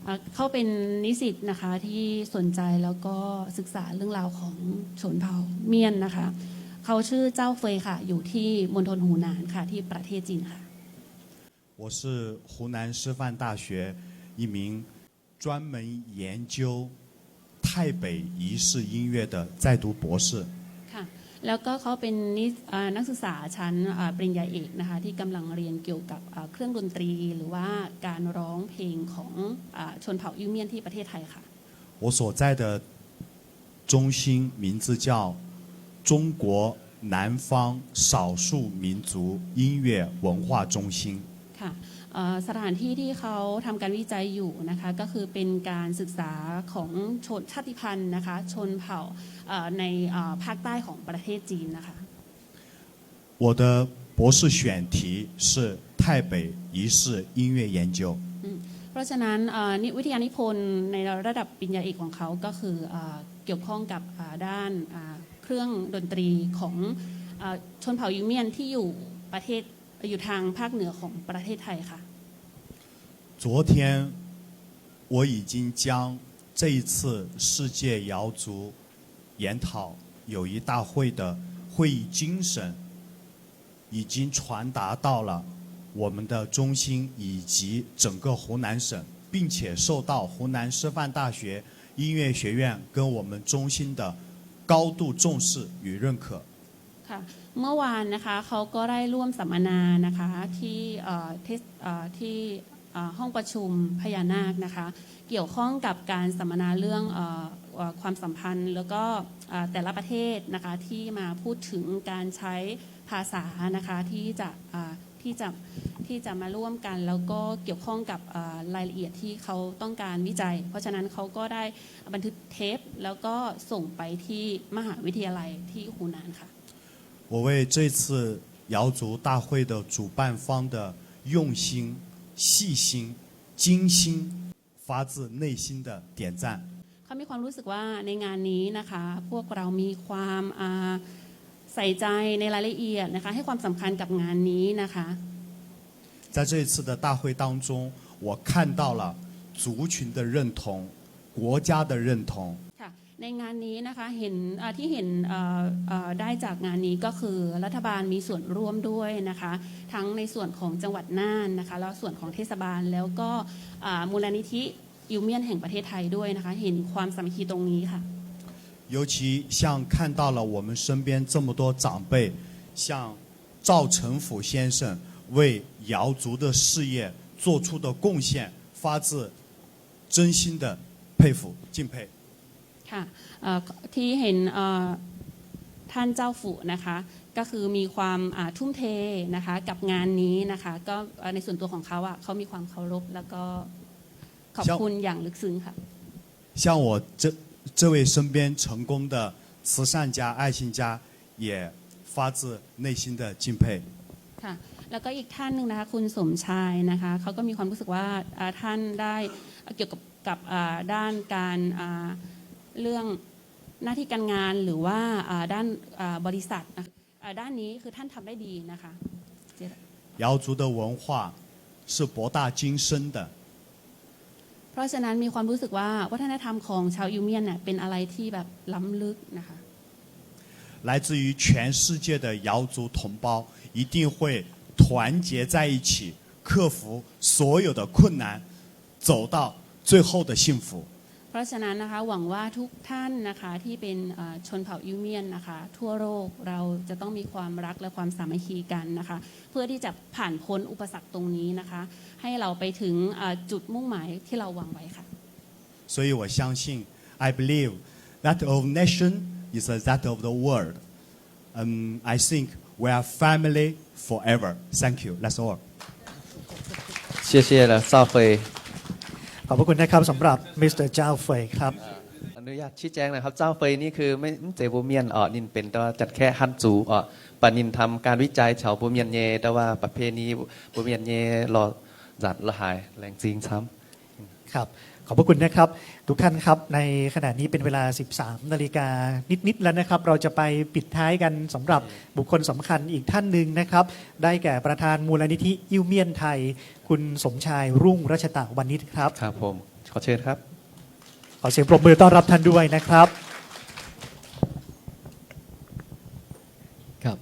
เอ่อ เขาเป็นนิสิตนะคะที่สนใจแล้วก็ศึกษาเรื่องราวของชนเผ่าเมียนนะคะ เขาชื่อเจ้าเฟยค่ะ อยู่ที่มณฑลหูหนานค่ะ ที่ประเทศจีนค่ะ 我是湖南师范大学一名专门研究泰北仪式音乐的在读博士。 ค่ะ แล้วก็เขาเป็นนิ เอ่อ นักศึกษาชั้น เอ่อ ปริญญาเอกนะคะ ที่กำลังเรียนเกี่ยวกับ เอ่อ เครื่องดนตรี หรือว่าการร้องเพลงของ เอ่อ ชนเผ่าอิวเมียนที่ประเทศไทยค่ะ 我所在的中心名字叫中国南方少数民族音乐文化中心。 ค่ะ เอ่อ สถานที่ที่เขาทำการวิจัยอยู่นะคะ ก็คือเป็นการศึกษาของชน ชาติพันธุ์นะคะ ชนเผ่า เอ่อ ใน เอ่อ ภาคใต้ของประเทศจีนนะคะ 我的博士选题是泰北仪式音乐研究。 อืม เพราะฉะนั้น เอ่อ นิ- วิทยานิพนธ์ในระดับปริญญาเอกของเขาก็คือ เอ่อ เกี่ยวข้องกับ เอ่อ ด้าน เอ่อ เครื่องดนตรีของ เอ่อ ชนเผ่าอิวเมียนที่อยู่ประเทศ อยู่ทางภาคเหนือของประเทศไทยค่ะ 昨天我已经将这一次世界瑶族研讨友谊大会的会议精神已经传达到了我们的中心以及整个湖南省，并且受到湖南师范大学音乐学院跟我们中心的高度重视与认可。 ค่ะ เมื่อวานนะคะ เขาก็ได้ร่วมสัมมนานะคะ ที่ เอ่อ เทศ- เอ่อ ที่ เอ่อ ห้องประชุมพญานาคนะคะ เกี่ยวข้องกับการสัมมนาเรื่อง เอ่อ เอ่อความสัมพันธ์แล้วก็เอ่อแต่ละประเทศนะคะที่มาพูดถึงการใช้ภาษานะคะที่จะเอ่อที่จะที่จะมาร่วมกันแล้วก็เกี่ยวข้องกับเอ่อรายละเอียดที่เขาต้องการวิจัย เพราะฉะนั้นเขาก็ได้บันทึกเทปแล้วก็ส่งไปที่มหาวิทยาลัยที่湖南ค่ะ 我为这次瑶族大会的主办方的用心、细心、精心 发自内心的点赞。 เขามีความรู้สึกว่าในงานนี้นะคะพวกเรามีความอ่าใส่ใจในรายละเอียดนะคะให้ความสำคัญกับงานนี้นะคะ 在这一次的大会当中，我看到了族群的认同、国家的认同。 ค่ะ ในงานนี้นะคะเห็นเอ่อที่เห็นเอ่อเอ่อได้จากงานนี้ก็คือรัฐบาลมีส่วนร่วมด้วยนะคะทั้งในส่วนของจังหวัดน่านนะคะแล้วส่วนของเทศบาลแล้วก็อ่ามูลนิธิอิวเมียนแห่งประเทศไทยด้วยนะคะเห็นความสามัคคีตรงนี้ค่ะ 尤其像看到了我们身边这么多长辈，像赵成甫先生为瑶族的事业做出的贡献，发自真心的佩服、敬佩。 ค่ะเอ่อที่เห็นเอ่อท่านเจ้าฝูนะคะก็คือมีความอ่าทุ่มเทนะคะกับงานนี้นะคะก็เอ่อในส่วนตัวของเขาอ่ะเขามีความเคารพแล้วก็ขอบคุณอย่างลึกซึ้งค่ะ 像我这这位身边成功的慈善家、爱心家，也发自内心的敬佩。 ค่ะแล้วก็อีกท่านหนึ่งนะคะคุณสมชายนะคะเขาก็มีความรู้สึกว่าอ่าท่านได้เกี่ยวกับกับอ่าด้านการอ่าเรื่องหน้าที่การงานหรือว่าอ่าด้านอ่าบริษัทนะคะอ่าด้านนี้คือท่านทำได้ดีนะคะ 瑶族的文化是博大精深的， เพราะฉะนั้นมีความรู้สึกว่าวัฒนธรรมของชาวอิวเมียนเนี่ยเป็นอะไรที่แบบล้ำลึกนะคะ 来自于全世界的瑶族同胞一定会团结在一起，克服所有的困难，走到最后的幸福。 เพราะฉะนั้นนะคะหวังว่าทุกท่านนะคะที่เป็นเอ่อชนเผ่าอิวเมียนนะคะทั่วโลกเราจะต้องมีความรักและความสามัคคีกันนะคะเพื่อที่จะผ่านพ้นอุปสรรคตรงนี้นะคะให้เราไปถึงเอ่อจุดมุ่งหมายที่เราวางไว้ค่ะ 所以我相信，I believe that of nation is that of the world. Um, I think we are family forever. Thank you. That's all. 谢谢了 เจ้าเฟย ขอบพระคุณนะครับสำหรับ Mr. เจ้าเฟยครับ อนุญาตชี้แจงหน่อยครับ เจ้าเฟยนี่คือไม่ไม่เจ๋อบัวเมียนอ๋อนินเป็นแต่ว่าจัดแค่ฮั่นจู๋อ๋อปะนินทำการวิจัยแถวบัวเมียนเยแต่ว่าประเพณีบัวเมียนเยรอจัดละหายแรงจริงซ้ำ ครับ ขอบพระคุณนะครับ ทุกท่านครับ ในขณะนี้เป็นเวลา สิบสามนาฬิกานิดๆแล้วนะครับ เราจะไปปิดท้ายกันสำหรับบุคคลสำคัญอีกท่านหนึ่งนะครับ ได้แก่ประธานมูลนิธิอิ้วเมียนไทย คุณสมชาย รุ่งรัชตะวณิชครับ ครับผม ขอเชิญครับ ขอเสียงปรบมือต้อนรับท่านด้วยนะครับ ครับ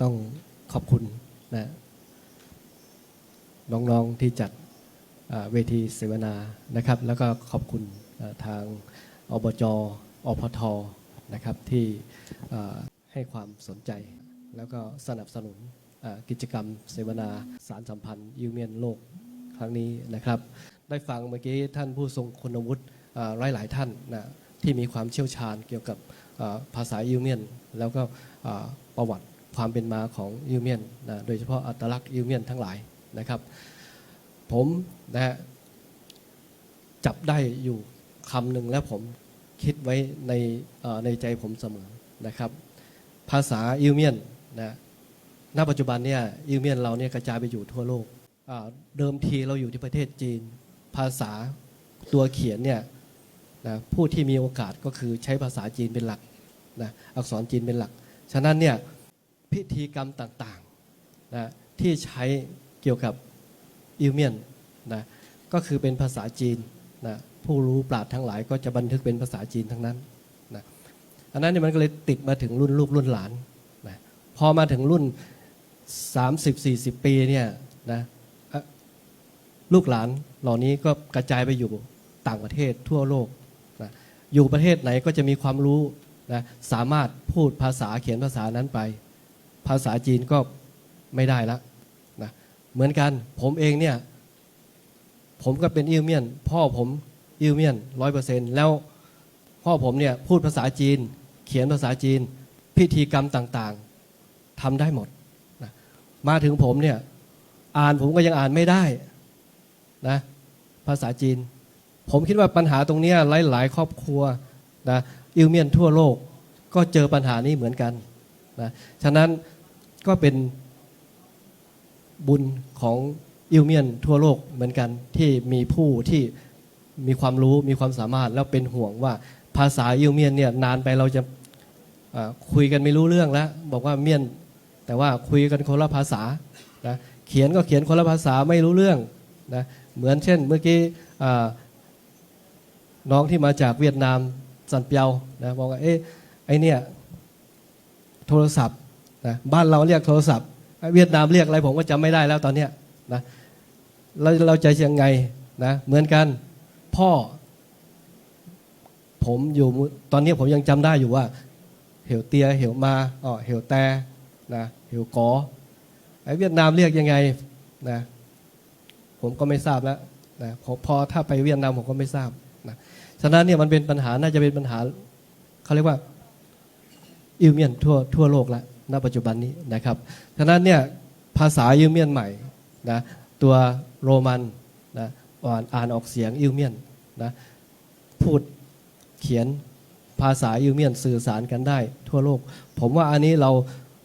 ต้องขอบคุณนะ น้องๆที่จัดเอ่อเวทีเสวนานะครับ แล้วก็ขอบคุณเอ่อทาง อบจ อพท นะครับ ที่เอ่อให้ความสนใจ แล้วก็สนับสนุนเอ่อกิจกรรมเสวนาสานสัมพันธ์อิ้วเมียนโลกครั้งนี้นะครับ ได้ฟังเมื่อกี้ท่านผู้ทรงคุณวุฒิเอ่อหลายๆท่านนะ ที่มีความเชี่ยวชาญเกี่ยวกับเอ่อภาษาอิ้วเมียน แล้วก็เอ่อประวัติความเป็นมาของอิ้วเมียนนะ โดยเฉพาะอัตลักษณ์อิ้วเมียนทั้งหลายนะครับ ผมนะฮะ จับได้อยู่คำหนึ่งแล้วผมคิดไว้ในเอ่อในใจผมเสมอนะครับ ภาษาอิ้วเมียนนะ ณ ปัจจุบันเนี่ย อิ้วเมียนเราเนี่ยกระจายไปอยู่ทั่วโลก อ่า เดิมทีเราอยู่ที่ประเทศจีน ภาษาตัวเขียนเนี่ยนะ ผู้ที่มีโอกาสก็คือใช้ภาษาจีนเป็นหลักนะ อักษรจีนเป็นหลัก ฉะนั้นเนี่ย พิธีกรรมต่างๆนะ ที่ใช้เกี่ยวกับอิ้วเมียนนะ ก็คือเป็นภาษาจีนนะ ผู้รู้ปราชญ์ทั้งหลายก็จะบันทึกเป็นภาษาจีนทั้งนั้นนะ อันนั้นเนี่ยมันก็เลยติดมาถึงรุ่นลูกรุ่นหลานนะ พอมาถึงรุ่น สามสิบสี่สิบปีเนี่ยนะ เอ่อ ลูกหลานเหล่านี้ก็กระจายไปอยู่ต่างประเทศทั่วโลกนะ อยู่ประเทศไหนก็จะมีความรู้นะ สามารถพูดภาษาเขียนภาษานั้นไป ภาษาจีนก็ไม่ได้ละนะ เหมือนกัน ผมเองเนี่ย ผมก็เป็นอิ้วเมียน พ่อผม อิ้วเมี่ยนร้อยเปอร์เซ็นต์ แล้ว พ่อผมเนี่ยพูดภาษาจีน เขียนภาษาจีน พิธีกรรมต่างๆ ทำได้หมดนะ มาถึงผมเนี่ย อ่านผมก็ยังอ่านไม่ได้นะ ภาษาจีน ผมคิดว่าปัญหาตรงเนี้ยหลายๆ ครอบครัวนะ อิ้วเมี่ยนทั่วโลก ก็เจอปัญหานี้เหมือนกันนะ ฉะนั้นก็เป็นบุญของอิ้วเมี่ยนทั่วโลกเหมือนกัน ที่มีผู้ที่มีความรู้ มีความสามารถ แล้วเป็นห่วงว่าภาษาอิ้วเมี่ยนเนี่ยนานไปเราจะ อ่า คุยกันไม่รู้เรื่องแล้ว บอกว่าเมี่ยน แต่ว่าคุยกันคนละภาษานะ เขียนก็เขียนคนละภาษาไม่รู้เรื่องนะ เหมือนเช่นเมื่อกี้ อ่า น้องที่มาจากเวียดนาม ซันเปียวนะ บอกว่า เอ๊ะ ไอ้เนี่ย โทรศัพท์นะ บ้านเราเรียกโทรศัพท์ เวียดนามเรียกอะไรผมก็จำไม่ได้แล้วตอนเนี้ยนะ เรา เราจะยังไงนะ เหมือนกัน พ่อ ผมอยู่ ตอนนี้ผมยังจำได้อยู่ว่า เหี่ยวเตีย เหี่ยวมา อ๋อ เหี่ยวแต นะ เหี่ยวกอ ไอ้เวียดนามเรียกยังไงนะ ผมก็ไม่ทราบแล้วนะ พอ พอถ้าไปเวียดนามผมก็ไม่ทราบนะ ฉะนั้นเนี่ยมันเป็นปัญหา น่าจะเป็นปัญหา เขาเรียกว่า อิ้วเมี่ยนทั่ว ทั่วโลกแล้ว ณ ปัจจุบันนี้นะครับ ฉะนั้นเนี่ย ภาษาอิ้วเมี่ยนใหม่นะ ตัวโรมันนะ อ่าน อ่านออกเสียงอิ้วเมี่ยนนะ พูดเขียนภาษาอิ้วเมี่ยนสื่อสารกันได้ทั่วโลก ผมว่าอันนี้เรา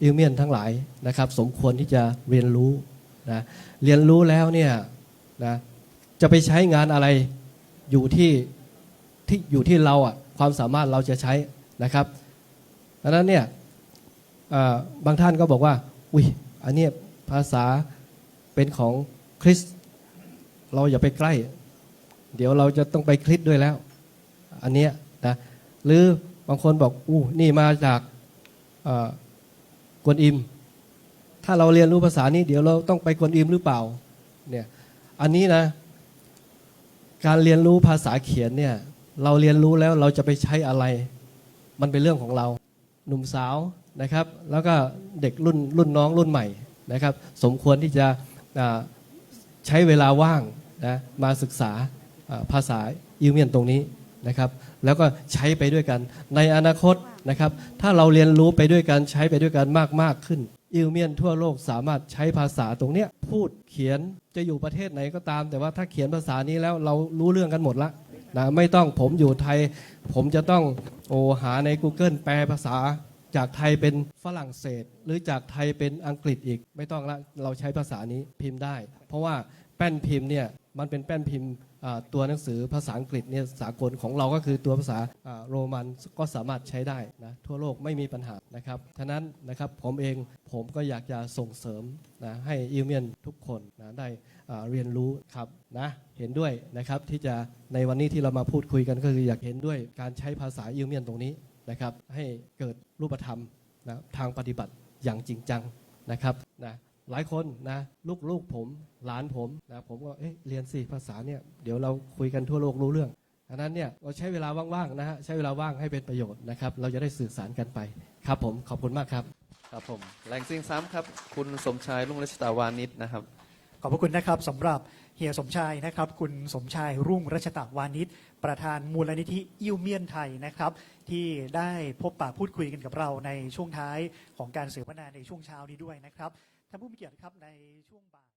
อิ้วเมี่ยนทั้งหลายนะครับ สมควรที่จะเรียนรู้นะ เรียนรู้แล้วเนี่ยนะ จะไปใช้งานอะไร อยู่ที่ ที่ อยู่ที่เราอะ ความสามารถเราจะใช้นะครับ ดังนั้นเนี่ย เอ่อ บางท่านก็บอกว่า อุ๊ย อันเนี้ยภาษาเป็นของคริสต์ เราอย่าไปใกล้ เดี๋ยวเราจะต้องไปคริสต์ด้วยแล้ว อันเนี้ยนะ หรือบางคนบอก อู้ นี่มาจาก เอ่อ กวนอิม ถ้าเราเรียนรู้ภาษานี้ เดี๋ยวเราต้องไปกวนอิมหรือเปล่า เนี่ย อันนี้นะ การเรียนรู้ภาษาเขียนเนี่ย เราเรียนรู้แล้วเราจะไปใช้อะไร มันเป็นเรื่องของเรา หนุ่มสาวนะครับ แล้วก็เด็กรุ่น รุ่นน้องรุ่นใหม่นะครับ สมควรที่จะ อ่า ใช้เวลาว่างนะ มาศึกษา อ่า ภาษาอิ้วเมี่ยนตรงนี้นะครับ แล้วก็ใช้ไปด้วยกันในอนาคตนะครับ ถ้าเราเรียนรู้ไปด้วยกัน ใช้ไปด้วยกันมากๆขึ้น อิ้วเมี่ยนทั่วโลกสามารถใช้ภาษาตรงเนี้ยพูดเขียน จะอยู่ประเทศไหนก็ตาม แต่ว่าถ้าเขียนภาษานี้แล้วเรารู้เรื่องกันหมดละนะ ไม่ต้องผมอยู่ไทย ผมจะต้อง โอ้ หาใน Google แปลภาษาจากไทยเป็นฝรั่งเศส หรือจากไทยเป็นอังกฤษอีก ไม่ต้องละ เราใช้ภาษานี้พิมพ์ได้ เพราะว่าแป้นพิมพ์เนี่ย มันเป็นแป้นพิมพ์ อ่า ตัวหนังสือภาษาอังกฤษเนี่ยสากล ของเราก็คือตัวภาษา อ่า โรมัน ก็สามารถใช้ได้นะ ทั่วโลกไม่มีปัญหานะครับ ฉะนั้นนะครับ ผมเอง ผมก็อยากจะส่งเสริมนะ ให้อิ้วเมี่ยนทุกคนนะ ได้ อ่า เรียนรู้ครับนะ เห็นด้วยนะครับ ที่จะ ในวันนี้ที่เรามาพูดคุยกัน ก็คืออยากเห็นด้วยการใช้ภาษาอิ้วเมี่ยนตรงนี้นะครับ ให้เกิดรูปธรรมนะ ทางปฏิบัติอย่างจริงจังนะครับนะ หลายคนนะ ลูกๆผม หลานผมนะ ผมก็ เอ๊ะ เรียนสิภาษาเนี่ย เดี๋ยวเราคุยกันทั่วโลกรู้เรื่อง อันนั้นเนี่ย เราใช้เวลาว่างๆนะฮะ ใช้เวลาว่างให้เป็นประโยชน์นะครับ เราจะได้สื่อสารกันไป ครับผม ขอบคุณมากครับ ครับผม แหล่งซิงซ้ำครับ คุณสมชาย รุ่งรัชตาวานิชนะครับ ขอบพระคุณนะครับ สำหรับเฮียสมชายนะครับ คุณสมชาย รุ่งรัชตาวานิช ประธานมูลนิธิอิ้วเมี่ยนไทยนะครับ ที่ได้พบปะพูดคุยกันกับเราในช่วงท้ายของการเสวนาในช่วงเช้านี้ด้วยนะครับ ท่านผู้มีเกียรติครับ ในช่วงบ่าย